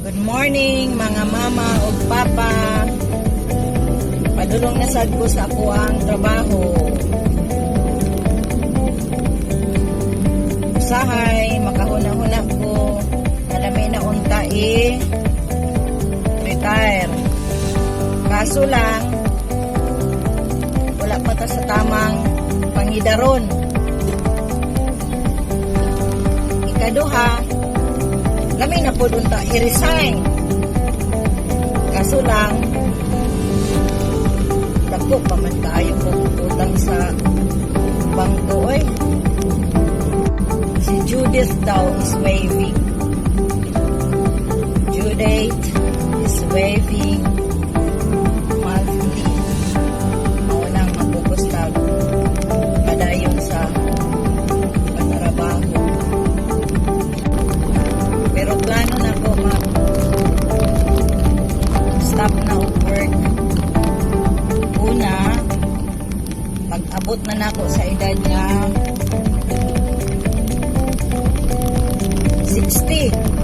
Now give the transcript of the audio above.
Good morning, mga mama ug papa. Padulong na sad ko sa akoang trabaho. Usahay makahuna-huna ko, nalami na unta i retire. Kaso lang, wala pa ta sa tamang pangidaron. Ikaduha, lami na pud unta i-resign. Kaso lang, dako pa man kaayo kong utang sa bangko oy. Si Judith daw is waving. Judith is waving monthly. Mao nang mapugos tag padayon sa pagtrabaho. Pero plano na ko mag stop na og work. Una, pag-abot na nako sa edad nga 60.